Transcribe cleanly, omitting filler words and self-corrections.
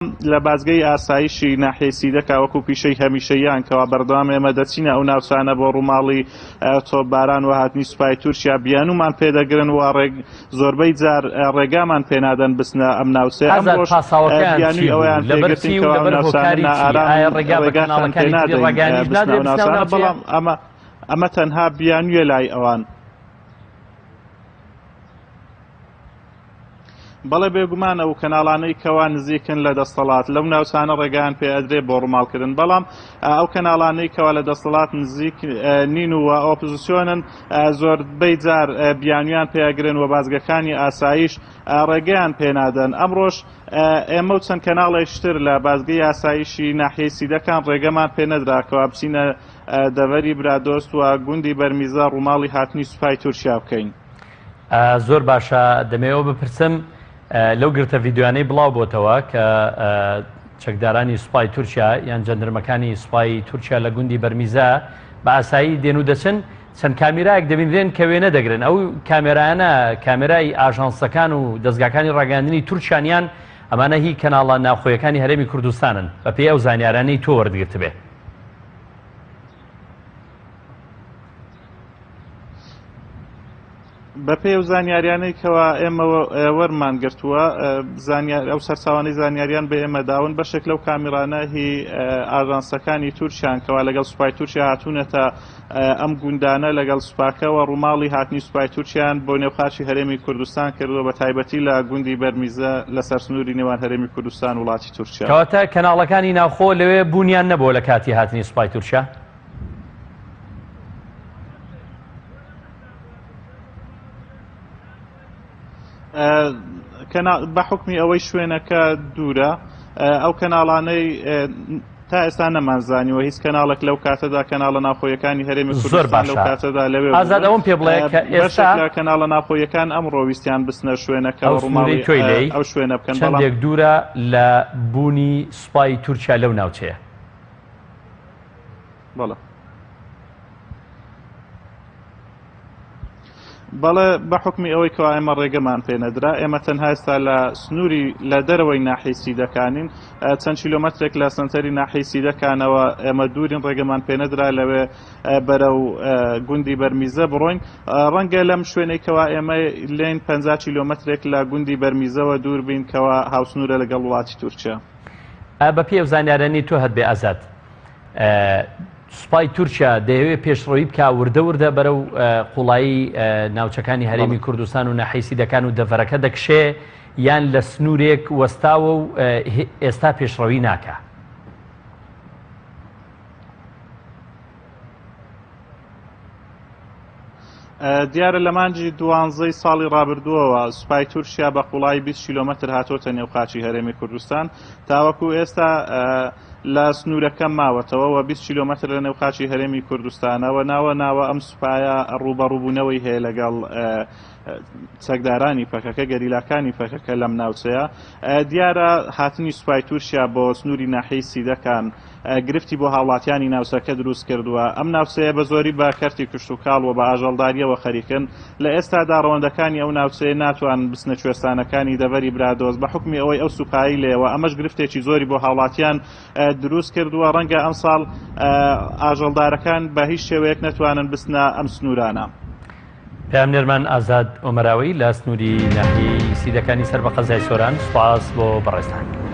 لە بازگەی ئاسایشی ناحیەی سیدەکا وەکو پیشەی هەمیشەییان کەوا بەردەوام ئێمە دەچینە ئەو ناوچانە بۆ ڕووماڵی تۆپباران و هاتنی سوپای تورکیا بیانومان پێدەگرن و ڕێگ زۆربەی جار ڕێگامان پێنادەن بچنە ئەم ناوچەیە. ئازاد ئەمڕۆش پاساوەکەیان چی بیانوی بوو؟ ئەوەیان لەبەر پێگرتین چی و کەوا ئەو لەبەر ناوچانە هۆکاری چی؟ نائارامن ئایا ڕێگا بە ڕێگاتان کەناڵەکانی تری پێنادەین ڕاگەیاندنیش بچنە نادرێ ئەو بچنە ئەو ناوچانە ناوچەیە؟ بەڵام ئەمە ئەمە تەنها بیانویە لای ئەوان. بەڵێ بێگومان ئەو کەناڵانەی کەوا نزیکن لە دەستەڵات لەو ناوچانە ڕێگایان پێ ئەدرێ بۆ ڕووماڵکردن بەڵام ئەو کەناڵانەی کەوا لە دەسەڵات نزیک نین و ئۆپزسیۆنن زۆربەی جار بیانویان پێگرن و بازگەکانی ئاسایش ڕێگەیان پێنادەن ئەمڕۆش ئێمە و چەند کەناڵێکتر لە بازگەی ئاسایشی ناحیەی سیدەکان ڕێگەمان پێ نەدرا کەوا بچینە دەڤەری برادۆست و گوندی بەرمیزە ڕووماڵی هاتنی سوپای تورکیا بکەین. زۆر باشە دەمەوێ ئەوە بپرسم لەو گرتە ڤیدیۆیانەی بڵاو بۆتەوە کە چەکدارانی سوپای تورکیا یان جەندرمەکانی سوپای تورکیا لە گوندی بەرمیزە بە ئاسایی دێن و دەچن چەند کامیرایەک دەبینرێن کە وێنە دەگرن ئەو کامێرایانە کامێرای ئاژانسەکان و دەزگاکانی ڕاگەیاندنی تورکیان یان ئەمانە هی کەناڵە ناوخۆیەکانی هەرێمی کوردستانن بەپێی ئەو زانیارانەی تۆ وەرتگرتبێ. بەپێی ئەو زانیاریانەی کەوا ئێمە وەرمان گرتووە زانیار ئەو سەرچاوانەی زانیاریان بە ئێمە داون بەشێک لەو کامیرانە هی ئاژانسەکانی تورکیان کەوا لەگەڵ سوپای تورکیا هاتوونەتە ئەم گوندانە لەگەڵ سوپاکەوە ڕووماڵی هاتنی سوپای تورکیان بۆ نێو خاکی هەرێمی کوردستان کردووە بە تایبەتی لە گوندی بەرمیزە لەسەر سنووری نێوان هەرێمی کوردستان وڵاتی تورکیا. کەواتە کەناڵەکانی ناوخۆ لەوێ بوونیان نەبووە لە کاتی هاتنی سوپای تورکیا؟ بە حکمی ئەوەی شوێنەکە دوورە ئەو کەناڵانەی تا ئێستا نەمانزانیوە هیچ کەناڵێک لەو کاتەدا کەناڵە ناوخۆیەکانی هەرێمی زۆر کوردستان لەو باشە کاتەدا لەوێ ئازاد بوون ئەوەم پێ بڵێ کە بەشێک ئێستا لە کەناڵە ناوخۆیەکان ئەمڕۆ ویستیان بچنە ئەو شوێنەکەوە سنوورەی ڕووماڵی تۆی لێی ئەو شوێنە بکەن بەڵام چەندێک دوورە لە بوونی سوپای تورکیا لەو ناوچەیە؟ بەڵێ بەڵێ بە حکمی ئەوەی کەوا ئێمە ڕێگەمان پێ نەدرا ئێمە تەنها ئێستا لە سنووری لە دەرەوەی ناحیەی سیدەکانین چەند کیلۆمەترێک لە سنتەری ناحیەی سیدەکانەوە ئێمە دوورین ڕێگەمان پێ نەدرا لەوێ بەرەو گوندی بەرمیزە بڕۆین ڕەنگە لەم شوێنەی کەوا ئێمە لێین 50 کیلۆمەترێک لە گوندی بەرمیزەوە دوور بین کەوا هاوسنوورە لەگەڵ وڵاتی تورکیا. بە پێی ئەو زانیارانەی تۆ هەتبێ ئازاد سوپای تورکیا دەیەوێ پێشڕەوی بکا وردە وردە بەرەو قوڵایی ناوچەکانی هەرێمی کوردستان و ناحیەی سیدەکان و دەڤەرەکە دەکشێ یان لە سنوورێک وەستاوە و ئێستا پێشڕەوی ناکا؟ دیارە لە مانگی دوانزەی ساڵی ڕابردووەوە سوپای تورکیا بە قوڵایی 20 کیلۆمەتر هاتۆتە نێو خاکی هەرێمی کوردستان تاوەکو ئێستا لە سنوورەکە ماوەتەوە و 20 کیلۆمەتر لە نێو خاکی هەرێمی کوردستانەوە ناوە ناوە ئەم سوپایە ڕووبەڕووبوونەوەی هەیە لەگەڵ چەکدارانی پەکەکە گەریلاکانی پەکەکە لەم ناوچەیە دیارە هاتنی سوپای تورکیا بۆ سنووری ناحیەی سیدەکان گرفتی بۆ هاوڵاتیانی ناوچەکە دروست کردووە. ئەم ناوچەیە بە زۆری بە کەرتی کشتوکاڵ و بە ئاژەڵدارییەوە خەریکن. لە ئێستادا ڕەوەندەکانی ئەو ناوچەیە ناتوانن بچنە کوێستانەکانی دەڤەری برادۆست بە حوکمی ئەوەی ئەو سوپایەی لێوە، ئەمەش گرفتێکی زۆری بۆ هاوڵاتیان دروست کردووە. ڕەنگە ئەمساڵ ئاژەڵدارەکان بە هیچ شێوەیەک نەتوانن بچنە ئەم سنوورانە. پەیامنێرمان ئازاد ئۆمەراوی لە سنووری ناحیەی سیدەکانی سەر بە قەزای سۆران، سوپاس بۆ بەڕێزتان.